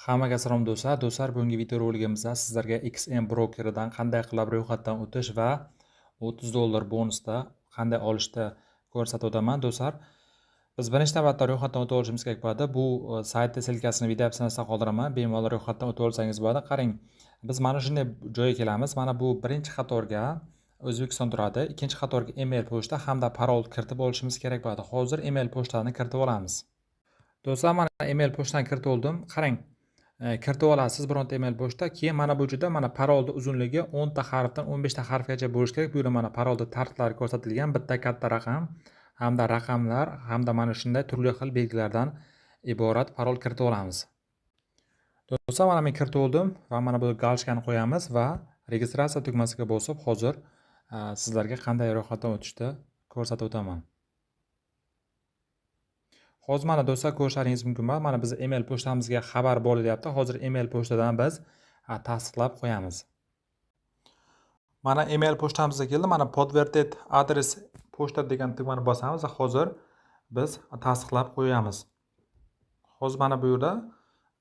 Hammaga salom, do'stlar. Do'stlar, bugungi videoroligimizda sizlarga XM brokeridan qanday qilib ro'yxatdan o'tish va $30 bonusda qanday olishni ko'rsatib o'taman, do'stlar. Biz birinchi navbatda ro'yxatdan o'tib olishimiz kerak bo'ladi. Bu saytni ссылка sini video описание sida qoldiraman. Bemalol ro'yxatdan o'tib olsangiz bo'ladi. Qarang, biz mana shunday joyga kelamiz. Mana bu birinchi qatorga O'zbekiston turadi. Ikkinchi qatorga email pochta hamda parol kiritib olishimiz kerak bo'ladi. Hozir email pochtani kiritib olamiz. Do'stlar, mana email pochtani kiritib oldim. Qarang, kiritib olasiz bironta email pochta. Keyin mana bu joyda mana parolni uzunligi 10 ta harfdan 15 ta harfgacha bo'lishi kerak. Bu yerda mana parolda tartiblari ko'rsatilgan. Bitta katta raqam hamda raqamlar hamda mana shunday turli xil belgilardan iborat parol kiritib olamiz. Do'stlar, mana men kiritib oldim va mana bu галочка ni qo'yamiz va registratsiya tugmasiga bosib hozir sizlarga qanday ro'yxatdan o'tishni ko'rsatib o'taman. Hozir mana, do'stlar, ko'rishlaringiz mumkin. Mana biz email pochtamizga xabar bor deyapti. Hozir email pochtadan biz tasdiqlab qo'yamiz. Mana email pochtamizga keldi. Mana "Подтвердить адрес почта" degan tugmani bosamiz va hozir biz tasdiqlab qo'yamiz. Hozir mana bu yerda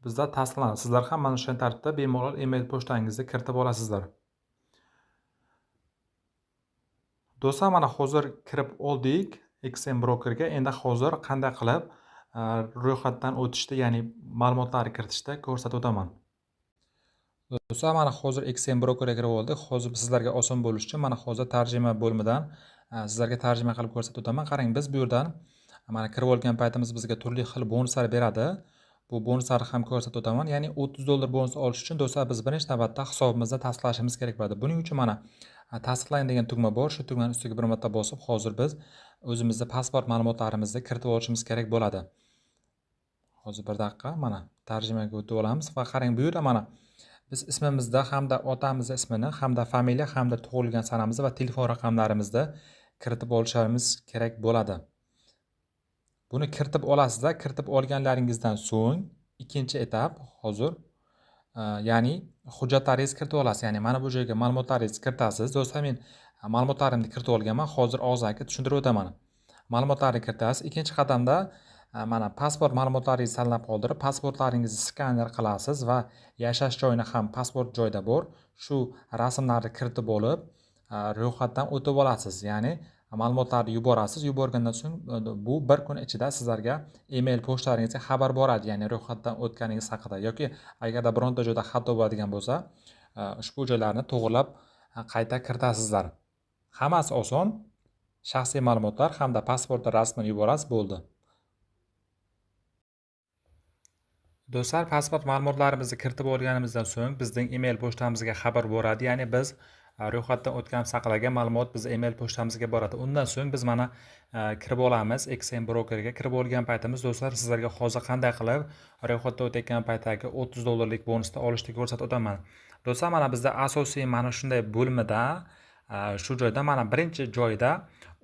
bizda tasdiqlanadi. Sizlar ham mana shunday tartibda bemalol email pochtangizni kiritib olasizlar. Do'stlar, mana hozir kirib oldik XM brokerga. Endi hozir qanday qilib ro'yxatdan o'tishni, ya'ni ma'lumotlarni kiritishni ko'rsatib o'taman. Do'stlar, mana hozir XM brokerga kirib oldik. Hozir sizlarga oson bo'lishi uchun mana hozir tarjima bo'limidan sizlarga tarjima qilib ko'rsatib o'taman. Qarang, biz bu yerdan mana kirib olgan paytimiz bizga turli xil bonuslar beradi. Bu bonuslarni ham ko'rsatib o'taman. Ya'ni $30 bonus olish uchun, do'stlar, biz birinchi navbatda hisobimizni tasdiqlashimiz kerak bo'ladi. Buning uchun mana tasdiqlang degan tugma bor. Shu tugmani ustiga bir marta bosib, hozir biz o'zimizni pasport ma'lumotlarimizni kiritib olishimiz kerak bo'ladi. Hozir bir daqiqa, mana tarjimaga o'tib olamiz va qarang, bu yerda mana biz ismimizda hamda otamizni ismini, hamda familiya, hamda tug'ilgan sanamizni va telefon raqamlarimizni kiritib olishimiz kerak bo'ladi. Buni kiritib olasizda, kiritib olganlaringizdan so'ng ikkinchi etap hozir, ya'ni hujjatlaringizni kiritib olasiz. Ya'ni mana bu joyga ma'lumotlaringizni kiritasiz. Do'stlar, men ma'lumotlarimni kiritib olganman. Hozir og'zaki tushuntirib o'taman. Ma'lumotlarni kiritasiz. Ikkinchi qadamda mana pasport ma'lumotlaringizni tanlab qoldirib, pasportlaringizni skaner qilasiz va yashash joyini ham pasport joyda bor. Shu rasmlarni kiritib olib, ro'yxatdan o'tib olasiz. Ya'ni ma'lumotlarni yuborasiz. Yuborgandan so'ng bu bir kun ichida sizlarga email pochtalaringizga xabar boradi, ya'ni ro'yxatdan o'tganingiz haqida yoki agarda bironta joyda xato bo'ladigan bo'lsa, ushbu joylarni to'g'rilab qayta kiritasizlar. Hammasi oson. Shaxsiy ma'lumotlar hamda pasportni rasmini yuborasiz, bo'ldi. Do'stlar, pasport ma'lumotlarimizni kiritib olganimizdan so'ng bizning email pochtamizga xabar boradi. Ya'ni biz ro'yxatdan o'tganimiz haqidagi ma'lumot biz email pochtamizga boradi. Undan so'ng biz mana kirib olamiz XM brokerga. Kirib olgan paytimiz, do'stlar, sizlarga hozir qanday qilib ro'yxatdan o'tayotgan paytdagi $30 bonusni olishni ko'rsatib o'taman. Do'stlar, mana bizda asosiy mana shunday bo'limida, shu joyda mana birinchi joyda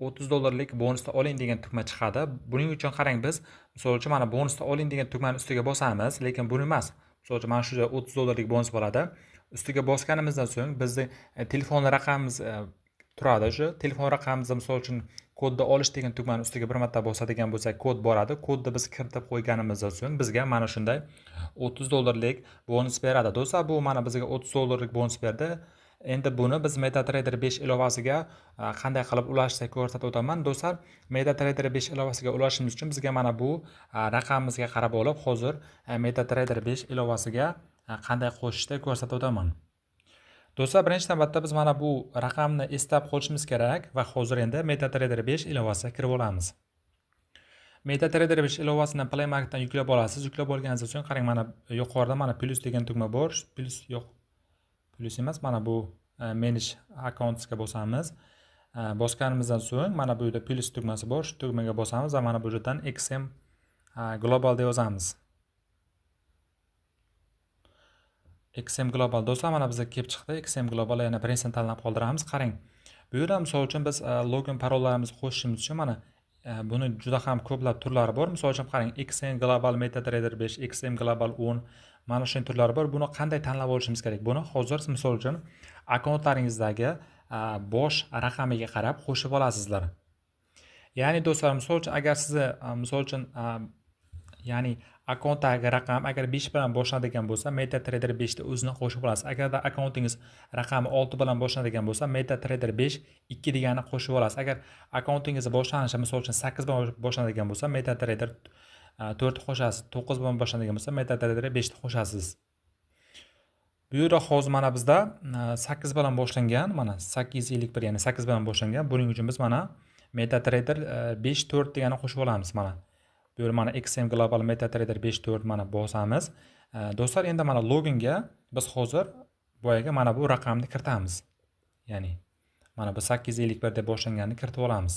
$30 bonusni oling degan tugma chiqadi. Buning uchun qarang, biz misol uchun mana bonusni oling degan tugmani ustiga bosamiz, lekin buni emas. Misol uchun mana shu joyda $30 bonus bo'ladi. Ustiga bosganimizdan so'ng bizni telefon raqamimiz turadi. O'sha telefon raqamimizni misol uchun kodni olish degan tugmani ustiga bir marta bosadigan bo'lsak, kod boradi. Kodni biz kiritib qo'yganimizdan so'ng bizga mana shunday $30 bonus beradi. Do'stlar, bu mana bizga $30 bonus berdi. Endi buni biz MetaTrader 5 ilovasiga qanday qilib ulashni ko'rsatib o'taman. Do'stlar, MetaTrader 5 ilovasiga ulashimiz uchun bizga mana bu raqamimizga qarab olib, hozir MetaTrader 5 ilovasiga qanday qo'shishni ko'rsatib o'taman. Do'stlar, birinchi navbatda biz mana bu raqamni eslab qolishimiz kerak va hozir endi MetaTrader 5 ilovasiga kirib olamiz. MetaTrader 5 ilovasini Play Marketdan yuklab olasiz. Yuklab olganingizdan so'ng qarang, mana yuqorida mana plus degan tugma bor. Plus yo'q. Plus emas, mana bu Manage accountsga bosamiz. Bosganimizdan so'ng mana bu yerda plus tugmasi bor. Shu tugmaga bosamiz va mana bu yerdan XM Global deb yozamiz. XM Global, do'stlar, mana bizga kelib chiqdi. XM Global yana birinchisini tanlab qoldiramiz. Qarang, bu yerda misol uchun biz login parollarimizni qo'shishimiz uchun mana buni juda ham ko'plab turlari bor. Misol uchun qarang, XM Global MetaTrader 5, XM Global 10 mana shunday turlari bor. Buni qanday tanlab olishimiz kerak? Buni hozir misol uchun akkauntlaringizdagi bosh raqamiga qarab qo'shib olasizlar. Ya'ni do'stlar, misol uchun agar sizni misol uchun ya'ni Akkauntdagi raqam agar 5 bilan boshlanadigan bo'lsa, MetaTrader 5 ni o'zini qo'shib olasiz. Agarda akkauntingiz raqami 6 bilan boshlanadigan bo'lsa, MetaTrader 5 2 deganini qo'shib olasiz. Agar akkauntingiz boshlanishi misol uchun 8 bilan boshlanadigan bo'lsa, MetaTrader 4 qo'shasiz. 9 bilan boshlanadigan bo'lsa, MetaTrader 5 ni qo'shasiz. Bu yerda hozir mana bizda 8 bilan boshlangan, mana 851, ya'ni 8 bilan boshlangan. Buning uchun biz mana MetaTrader 5 4 deganini qo'shib olamiz mana. Bu yerda mana XM Global MetaTrader 5 4 mana bosamiz. Do'stlar, endi mana loginga biz hozir boyaga mana bu raqamni kiritamiz. Ya'ni mana bu 851 deb boshlanganini kiritib olamiz.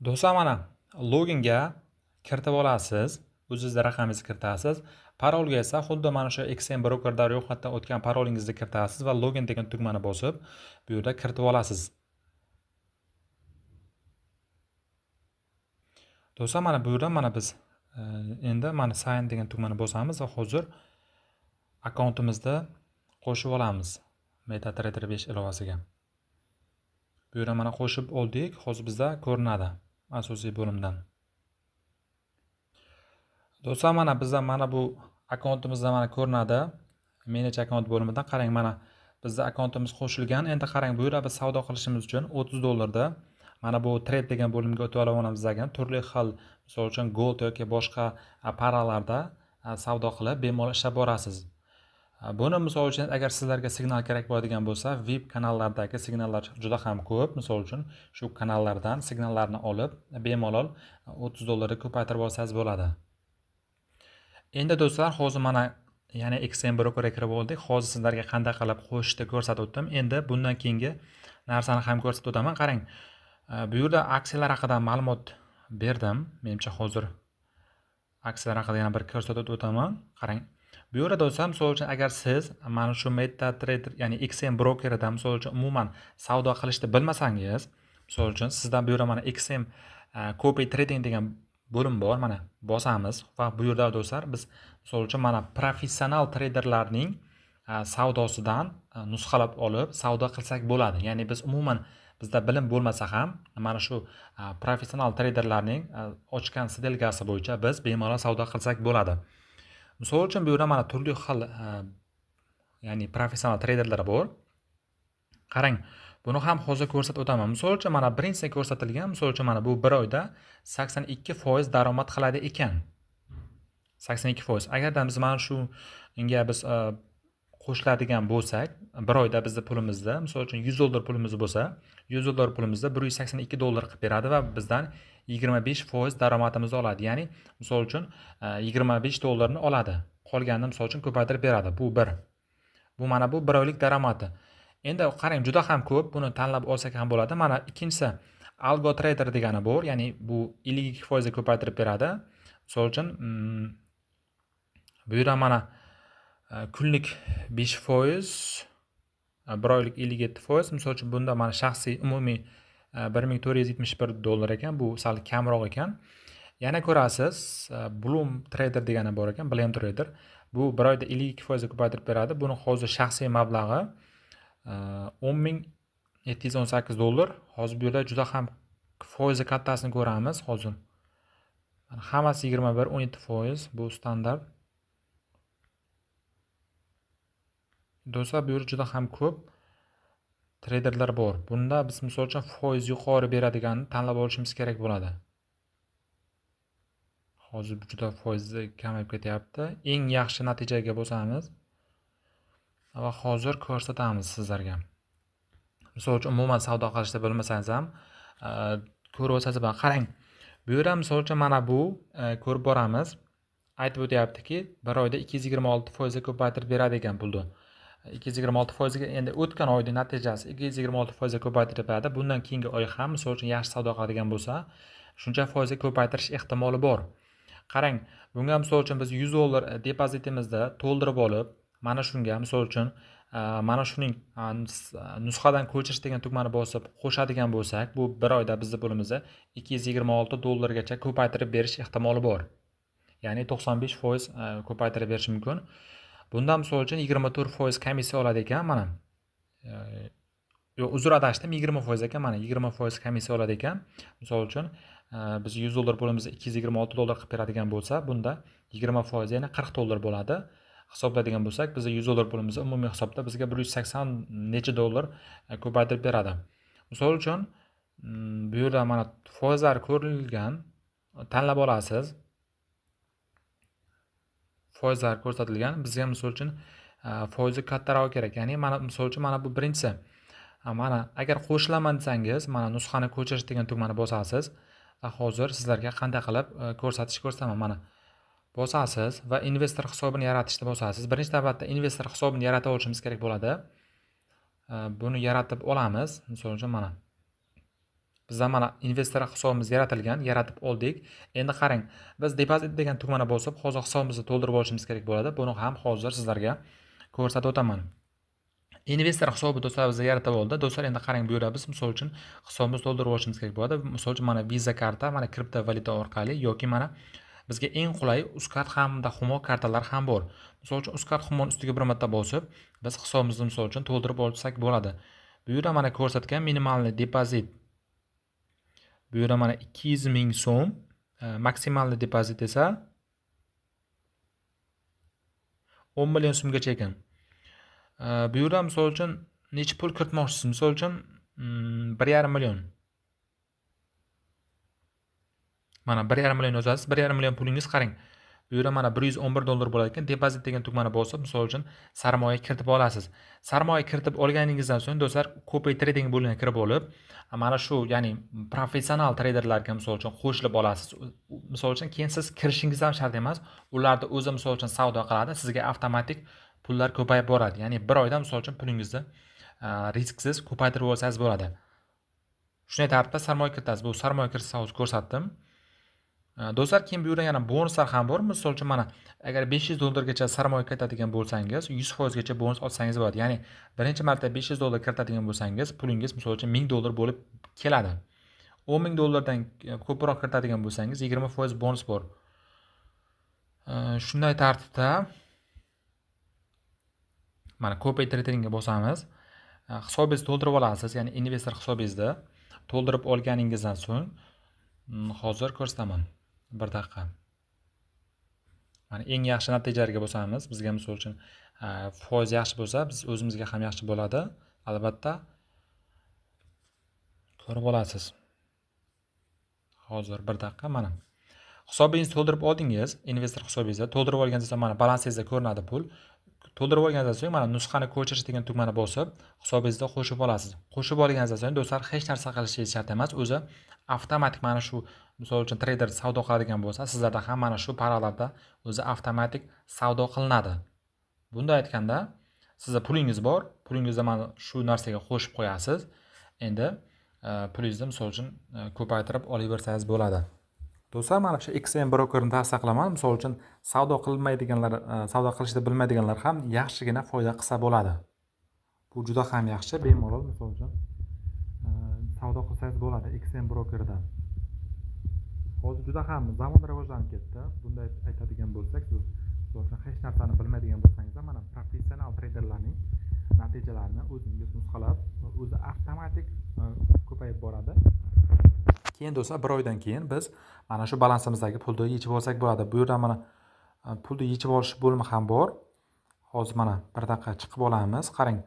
Do'stlar, mana loginga kiritib olasiz, o'zingizni raqamingizni kiritasiz. Parolga esa xuddi mana shu XM brokerda ro'yxatdan o'tgan parolingizni kiritasiz va login degan tugmani bosib, bu yerda kiritib olasiz. Do'stlar, mana bu yerda mana biz endi mana sign degan tugmani bosamiz va hozir akkauntimizni qo'shib olamiz MetaTrader 5 ilovasiga. Bu yerda mana qo'shib oldik, hozir bizda ko'rinadi asosiy bo'limdan. Do'stlar, mana bizda mana bu akkauntimizda mana ko'rinadi. Manage account bo'limidan qarang, mana bizda akkauntimiz qo'shilgan. Endi qarang, bu yerda biz savdo qilishimiz uchun 30 dollarda mana bu trade degan bo'limga o'tib olamiz degan turli xil, misol uchun gold yoki boshqa paralarda savdo qilib bemalol ishlab borasiz. Buni misol uchun agar sizlarga signal kerak bo'ladigan bo'lsa, VIP kanallardagi signallar juda ham ko'p. Misol uchun shu kanallardan signallarni olib bemalol 30 dollarga ko'paytirib olsangiz bo'ladi. Endi do'stlar, hozir mana yana XM brokerga kirib oldik. Hozir sizlarga qanday qilib qo'shishni ko'rsatib o'tdim. Endi bundan keyingi narsani ham ko'rsatib o'taman. Qarang, bu yerda aksiyalar haqida ma'lumot berdim. Menimcha hozir aksiyalar haqida yana bir ko'rsatib o'taman. Qarang, bu yerda do'stlar, misol uchun agar siz mana shu MetaTrader, ya'ni XM brokerida misol uchun umuman savdo qilishni bilmasangiz, misol uchun sizdan bu yerda mana XM copy trading degan bo'lim bor, mana bosamiz va bu yerda do'stlar biz misol uchun mana professional treyderlarning savdosidan nusxalab olib savdo qilsak bo'ladi. Ya'ni biz umuman bizda bilim bo'lmasa ham mana shu professional treyderlarning ochgan sdelkasi bo'yicha biz bemalol savdo qilsak bo'ladi. Misol uchun bu yerda mana turli xil ya'ni professional treyderlar bor. Qarang, buni ham hozir ko'rsatib o'taman. Misol uchun mana birinchisi ko'rsatilgan, misol uchun mana bu bir oyda 82% daromad qiladi ekan. 82%. Agarda biz mana shunga biz qo'shiladigan bo'lsak, bir oyda bizning pulimizda, misol uchun 100 dollar pulimiz bo'lsa, 100 dollar pulimizda 182 dollar qilib beradi va bizdan 25% daromadimizni oladi. Ya'ni misol uchun 25 dollarni oladi. Qolganini misol uchun ko'paytirib beradi. Bu bir. Bu mana bu bir oylik daromadi. Endi qarang, juda ham ko'p, buni tanlab olsak ham bo'ladi. Mana ikkinchisi Algo Trader degani bor, ya'ni bu 52% ko'paytirib beradi. Misol uchun bu yerda mana kunlik 5%, bir oylik 57%. Misol uchun bunda mana shaxsiy umumiy 1471 dollar ekan, bu sal kamroq ekan. Yana ko'rasiz, Bloom Trader degani bor ekan, Bloom Trader. Bu bir oyda 52% ko'paytirib beradi. Buni hozir shaxsiy mablag'i 10718 dollar. Hozir bu yerda juda ham foizi kattasini ko'ramiz hozir. Mana hammasi 21-17%, bu standart. Do'stlar, bu yerda juda ham ko'p treyderlar bor. Bunda biz misol uchun foiz yuqori beradiganini tanlab olishimiz kerak bo'ladi. Hozir juda foizi kamayib ketyapti. Eng yaxshi natijaga bosamiz va hozir ko'rsatamiz sizlarga. Misol uchun umuman savdo qilishni bilmasangiz ham ko'rib olsangiz bo'ladi. Qarang, bu yerda misol uchun mana bu ko'rib boramiz. Aytib o'tyaptiki, bir oyda 226% ko'paytirib beradi ekan pulni. 226% ga endi o'tgan oyning natijasi 226% ko'paytirib beradi. Bundan keyingi oy ham misol uchun yaxshi savdo qiladigan bo'lsa, shuncha foizga ko'paytirish ehtimoli bor. Qarang, bunga misol uchun biz 100 dollar depozitimizni to'ldirib olib, mana shunga misol uchun mana shuning nusxadan ko'chirish degan tugmani bosib qo'shadigan bo'lsak, bu bir oyda bizning pulimizni 226 dollargacha ko'paytirib berish ehtimoli bor. Ya'ni 95% ko'paytirib berish mumkin. Bundan misol uchun 24% komissiya oladi ekan mana. Yo'q, uzr adashdim, 20% ekan mana, 20% komissiya oladi ekan. Misol uchun Biz 100 dollar pulimizni 226 dollar qilib beradigan bo'lsa, bunda 20%, ya'ni 40 dollar bo'ladi. Hisoblaydigan bo'lsak, biz 100 dollar pulimizni umumiy hisobda bizga 180 necha dollar ko'paytirib beradi. Misol uchun, bu yerda mana foizlar ko'rilgan, tanlab olasiz. Foizlar ko'rsatilgan. Bizga misol uchun foizi kattaroq kerak. Ya'ni mana misol uchun mana bu birinchisi. Mana agar qo'shilaman desangiz, mana nusxani ko'chirish degan tugmani bosasiz va hozir sizlarga qanday qilib ko'rsatish ko'rsataman. Mana bosasiz va investor hisobini yaratishni bosasiz. Birinchi navbatda investor hisobini yaratib olishimiz kerak bo'ladi. Buni yaratib olamiz. Misol uchun mana bizda mana investor hisobimiz yaratilgan, yaratib oldik. Endi qarang, biz depozit degan tugmani bosib, hozir hisobimizni to'ldirib olishimiz kerak bo'ladi. Buni ham hozir sizlarga ko'rsatib o'taman. Investor hisobi do'stlar bizda yaratib oldi. Do'stlar, endi qarang, bu yerda biz misol uchun hisobimizni to'ldirib olishimiz kerak bo'ladi. Misol uchun mana Visa karta, mana kriptovalyuta orqali yoki mana bizga eng qulay Uzcard hamda Humo kartalar ham bor. Misol uchun Uzcard Humoning ustiga bir marta bosib, biz hisobimizni misol uchun to'ldirib olsak bo'ladi. Bu yerda mana ko'rsatgan minimalniy depozit. Bu yerda mana 200 ming so'm, maksimalniy depozit esa 10 million so'mgacha ekan. Bu yerda misol uchun necha pul kiritmoqchisiz? Misol uchun 1,5 million. Mana 1,5 million yozasiz. 1,5 million pulingiz qarang. Bu yerda mana 111 dollar bo'lar ekan. Depozit degan tugmani bosib, misol uchun sarmoya kiritib olasiz. Sarmoya kiritib olganingizdan so'ng do'stlar, copy trading bo'limiga kirib olib, mana shu, ya'ni professional treyderlarga misol uchun qo'shilib olasiz. Misol uchun keyin siz kirishingiz ham shart emas. Ularda o'zi misol uchun savdo qiladi, sizga avtomatik pullar ko'payib boradi. Ya'ni bir oyda misol uchun pulingizni risksiz ko'paytirib olsangiz bo'ladi. Shunday tartibda sarmoya kiritasiz. Bu sarmoya kiritish hozir ko'rsatdim. Do'stlar, keyin bu yerda yana bonuslar ham bor. Misol uchun mana agar 500 dollargacha sarmoya kiritadigan bo'lsangiz, 100% gacha bonus olsangiz bo'ladi. Ya'ni birinchi marta 500 dollar kiritadigan bo'lsangiz, pulingiz misol uchun 1000 dollar bo'lib keladi. 10 ming dollardan ko'proq kiritadigan bo'lsangiz, 20% bonus bor. Shunday tartibda mana copy tradingga bosamiz. Hisobingizni to'ldirib olasiz, ya'ni investor hisobingizni to'ldirib olganingizdan so'ng hozir ko'rsataman. Bir daqiqa. Mana eng yaxshi natijalarga bosamiz. Bizga misol uchun foiz yaxshi bo'lsa, biz o'zimizga ham yaxshi bo'ladi. Albatta ko'rib olasiz. Hozir bir daqiqa mana. Hisobingizni to'ldirib oldingiz, investor hisobingizni to'ldirib olganingizdan so'ng mana balansingizda ko'rinadi pul. To'ldirib olganingizdan so'ng mana nusxani ko'chirish degan tugmani bosib, hisobingizda qo'shib olasiz. Qo'shib olganingizdan so'ng do'stlar hech narsa qilishingiz shart emas. O'zi avtomatik mana shu misol uchun treyder savdo qiladigan bo'lsa, sizlarda ham mana shu paralarda o'zi avtomatik savdo qilinadi. Bunda aytganda, sizda pulingiz bor, pulingizni mana shu narsaga qo'shib qo'yasiz. Endi pulingizni misol uchun ko'paytirib olaversangiz bo'ladi. Do'stlar, mana shu XM brokerini tavsiya qilaman. Misol uchun savdo qilmaydiganlar, savdo qilishni bilmaydiganlar ham yaxshigina foyda qilsa bo'ladi. Bu juda ham yaxshi, bemalol misol uchun savdo qilsangiz bo'ladi XM brokerida. Hozir juda ham zamon rivojlanib ketdi. Bunday aytadigan bo'lsak, siz misol uchun hech narsani bilmaydigan bo'lsangiz ham mana professional treyderlarning natijalarini o'zingiz nusxalab, o'zi avtomatik ko'payib boradi. Keyin do'stlar, bir oydan keyin biz mana shu balansimizdagi pulni yechib olsak bo'ladi. Bu yerda mana pulni yechib olish bo'limi ham bor. Hozir mana bir daqiqa chiqib olamiz. Qarang.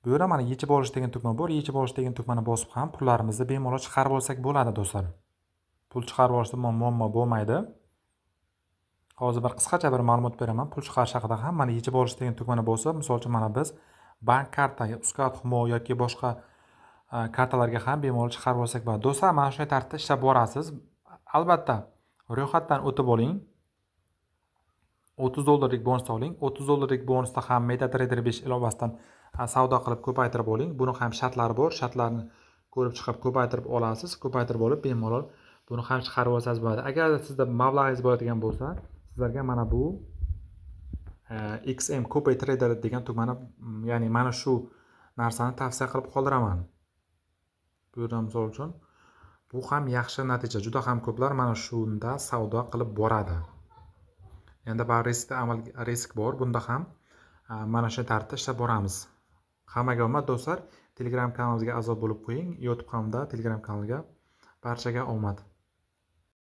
Bu yerda mana yechib olish degan tugma bor. Yechib olish degan tugmani bosib ham pullarimizni bemalol chiqarib olsak bo'ladi do'stlar. Pul chiqarib olishda muammo bo'lmaydi. Hozir bir qisqacha bir ma'lumot beraman. Pul chiqarish haqida ham mana yechib olish degan tugmani bosib, misol uchun mana biz bank kartaga, Uzcard, Humo yoki boshqa kartalarga ham bemalol chiqarib olsak bo'ladi. Do'stlar, mana shunday tartibda ishlab borasiz. Albatta, ro'yxatdan o'tib oling. 30 dollarlik bonus oling. 30 dollarlik bonusda ham MetaTrader 5 ilovasidan savdo qilib ko'paytirib oling. Buni ham shartlari bor. Shartlarni ko'rib chiqib ko'paytirib olasiz. Ko'paytirib olib bemalol buni ham chiqarib olsangiz bo'ladi. Agar sizda mablag'ingiz bo'ladigan bo'lsa, sizlarga mana bu XM Copy Trader degan tugmani, ya'ni mana shu narsani tavsiya qilib qoldiraman. Bu yerda misol uchun bu ham yaxshi natija. Juda ham ko'plar mana shunda savdo qilib boradi. Endi bari riskda amal risk bor. Bunda ham mana shu tartibda ishlab boramiz. Hammaga omad do'stlar. Telegram kanalimizga a'zo bo'lib qo'ying. YouTube hamda Telegram kanaliga barchaga omad.